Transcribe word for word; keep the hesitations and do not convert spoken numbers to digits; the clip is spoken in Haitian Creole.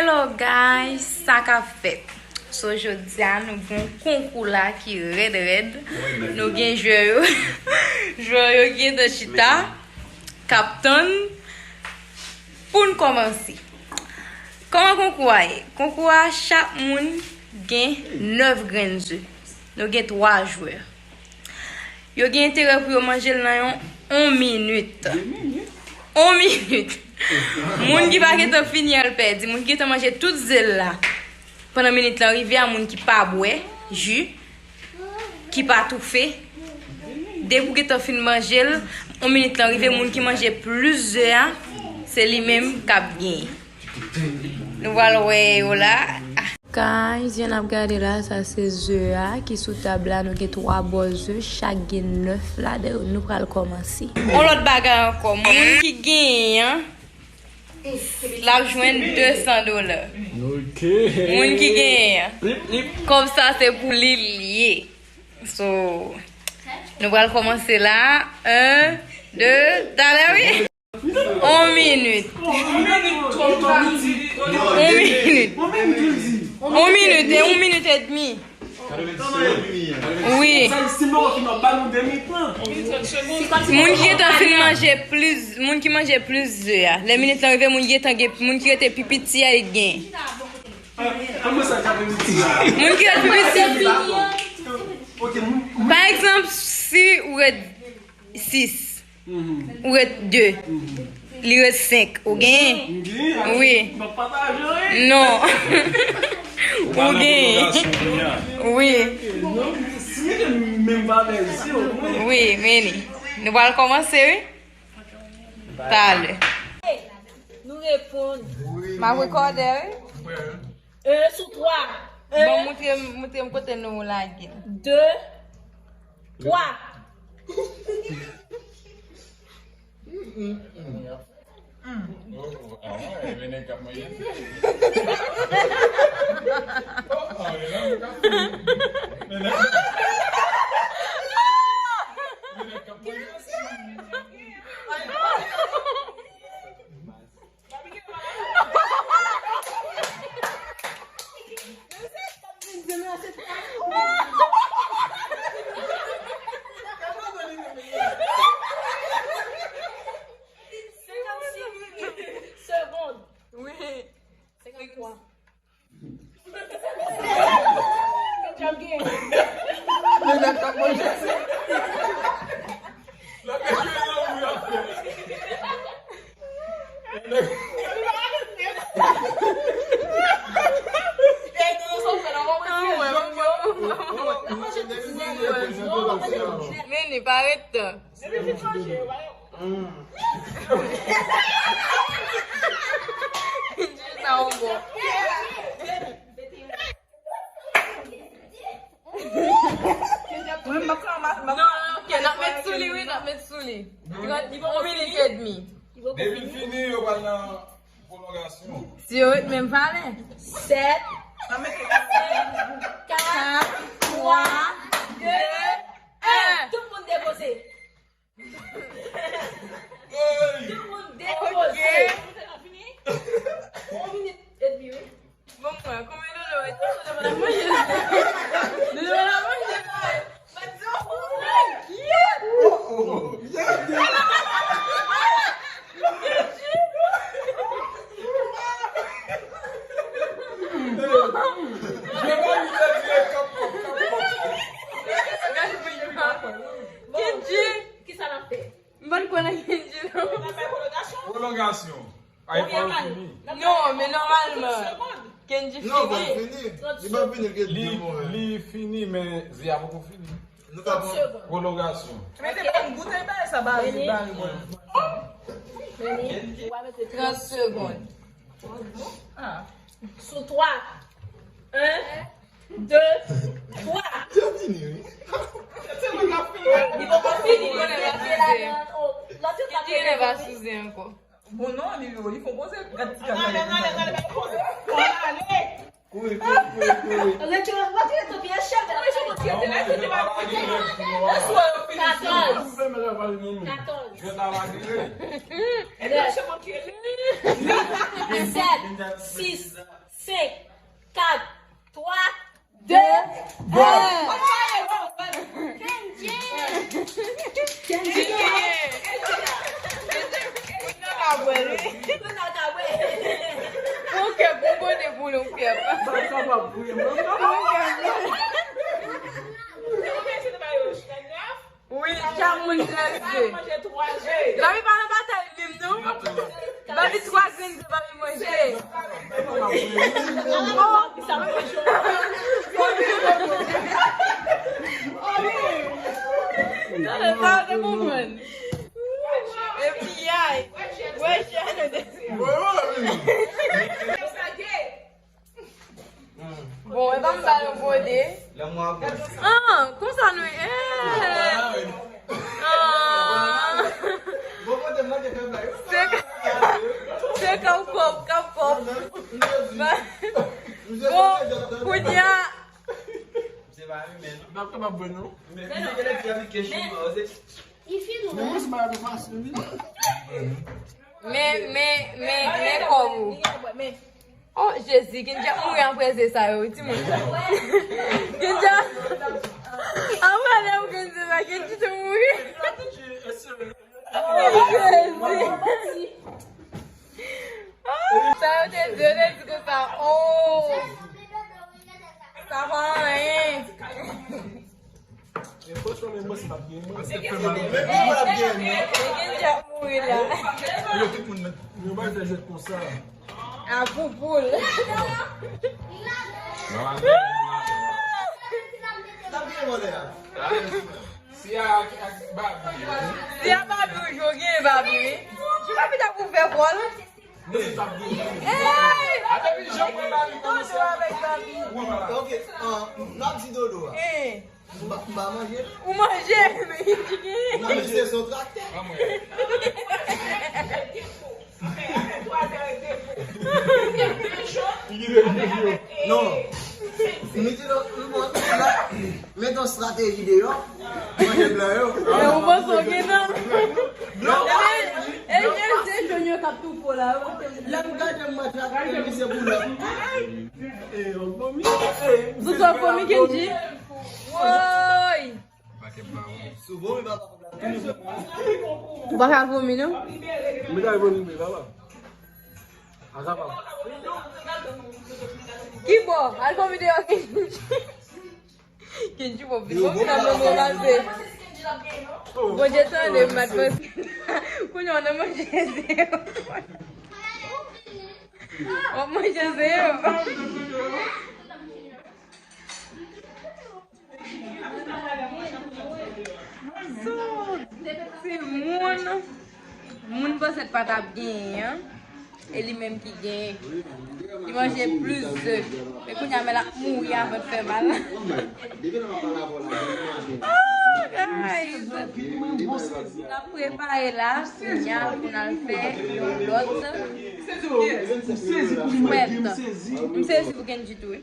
Hello guys, sa k ap fèt? So, jodi a, nou gen yon konkou la ki rèd rèd. Nou gen jwè yo. Jwè yo gentan chita, k ap tann pou n kòmanse. Kòman konkou a ye? Konkou a, chak moun gen nèf grenn ze. Nou gen twa jwè. Yo gen enterè pou yo manje l nan yon, yon minit. Yon minit. Moun ki pa gentan fini an, l pèdi. Moun ki gentan manje tout ze l la, pandan minit lan rive a, moun ki pa bwè ji, ki pa toufe, depi w gentan fin manje l, yon minit lan rive, moun ki manje plis ze a, se li menm k ap genyen. Nou pral wè yo la. Guys, jan n ap gade la, sa se ze a ki sou tab la. Nou gen twa bò ze, chak gen nèf ladan yo. Nou pral kòmanse. Yon lòt bagay ankò, moun ki genyen an, l ap jwenn de san dola. Ok. Moun ki genyen an. Kòb sa se pou li l ye. So, nou pral kòmanse la. Un, de, talè wi. On minit. On minit. On minit. E on minit edmi. Wi. Moun ki gentan fin manje plis, moun ki manje plis ze a. Lè minit lan rive, moun ki gentan gen, moun ki rete pi piti a, li gen. Moun ki rete pi piti. Pa egzanp, si ou ret sis. Ou ret de. Li ret senk. Ou genyen? Wi. Non. Ou genyen? Wi. Wi, men li. Nou pral kòmanse, wi. Talè. Nou reponn. M ap rekòde, wi. Un sou twa. Bon, un. Moutre m, moutre m kote nou lage l. De, twa. Segonn. Wi. Senkanntwa. Vini, pa ret tan. Sa ou bon. Non, non, ok, n ap met sou li, wi, n ap met sou li. Yon minit edmi. Depi l fini, yo pral nan pwolongasyon. Si yo ret menm valè. Sèt, kat, twa, de, en. Tout moun depoze. Tout moun depoze. Yon minit edmi, wi. Bon, mwen, konbyen dola w ete? Dola w manje la. Kendji. Kisa n ap fè? M pa t kwè nan Kendji, non. Pwolongasyon. Ay, pa fini. Non, men nòmalman, Kendji fini. Non, pa fini. Li pa fini, li gen de mo, men. Li fini, men ze a poko fini. Nou ka pran pwolongasyon. Mete ban m goute, bay sa, ba, ba, ba. Trant segonn. Sou twa. Un. De, twa. Li poko fini, li poko fini. Li genlè pa sou zen ankò. Bon, non, li, li fon poze. Gad ti gad la. Kouri, kouri, kouri, kouri. Retire, retire tou pye chèf la. Katòz. Katòz. Sèt. Sis, senk, kat, twa, de, en. Kenji! Kenji! Pou kè, pou bonè, pou nou kè. Wi, chak moun trèz je. Babi pa nan batay lim non. Babi twa grenn je, babi manje. Sa te konprann. Epi ay. Wè, chè. Bon, e pa m ba yo gode. Ah, konsa nou ye. Ah. Se ka, se ka w kòb, ka w kòb. Bon, kounye a. Men, men, men, men kòb ou. Oh, Jezi, Kenji ap mouri apre ze sa yo, wi, timoun. Kenji ap, apre lè ou gen ze sa, Kenji te mouri. Oh, Jezi. Oh, sa yo te di, yo te di konsa, oh. Sa pa anyen. Men franchman, men mwen, se pa byen, mwen, se fè mal. Men pou w ap byen, non? Kenji ap mouri la. Yo, tout moun, men, yo pa fè jwèt konsa. A pou poul. N ap byen vòlè a. Si a, ak Babi. Si a Babi, ou jwe, ou gen Babi, wi. Jwe Babi ta pou fè vòl. Hey! Ok, ah, n ap di Dodo a. Eh. M pa, m pa manje. Ou manje, men li di gen. Non, men se son traktè. Non. M di non, m, m, la, met yon strateji deyò. Manje blan yo. Men ou panse w gen nan. Non. E, e, e, se jòn yo k ap toufe w la. Lè m gade m manje ak misye pou lè. Sou sa, vomi, Kenji. Woy. Sou vomi, papa. Ou pa ka vomi, non? M ta vomi, papa. Ki bò? Al vomi deyò, Kenji. Kenji, bon, vin, bon, vin nan men mwen, pase. Bondye tande, m pa t panse. Kounye a, w nan manje ze. W ap manje ze. So, timoun, moun panse l pa t ap genyen an. E li menm ki genyen. Li manje plis ze. Men kounye a, men l ap mouri avan l fè mal. Oh, guys! N ap prepare la, kounye a, pou n al fè yon lòt. Frèt. M sezi pou Kenji tou, wi.